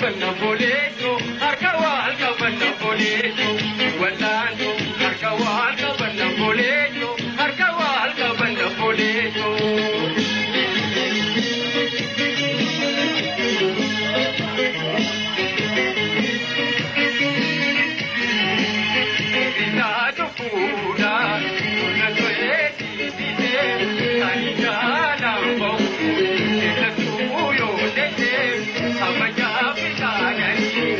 qabanna boleeto, harka wal qabanna boleeto, wallaanto harka wal qabanna boleeto, harka wal qabanna boleeto. Itaatu fuudha, tola to'ee ani jaalaan ba'u, keessattuu yoo deessee kabajaa fi kaananii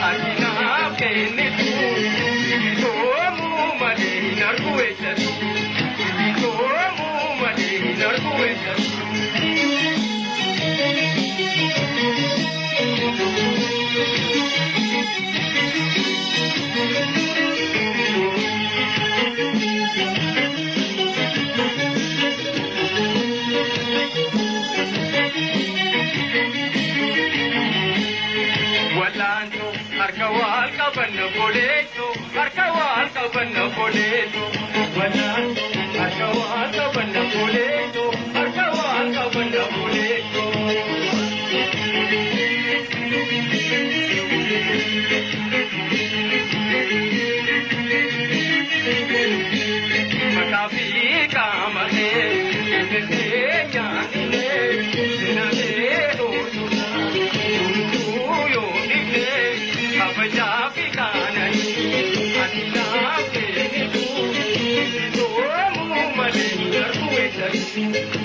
ati naaf kennitu, bilisoomuu malee hin argu eessattu, bilisoomuu malee hin argu eessattu. Wallaanto harka wal qabanna boleeto, harka wal qabanna boleeto, wallaanto harka wal qabanna boleeto, harka wal qabanna boleeto. Mataa fi qaama kee eeggannee nyaannee sinamee ooludha. Hunduu yoo dhibne kabajaa fi kaananii ati naaf kennitu bilisoomuu malee hin argu eessatti.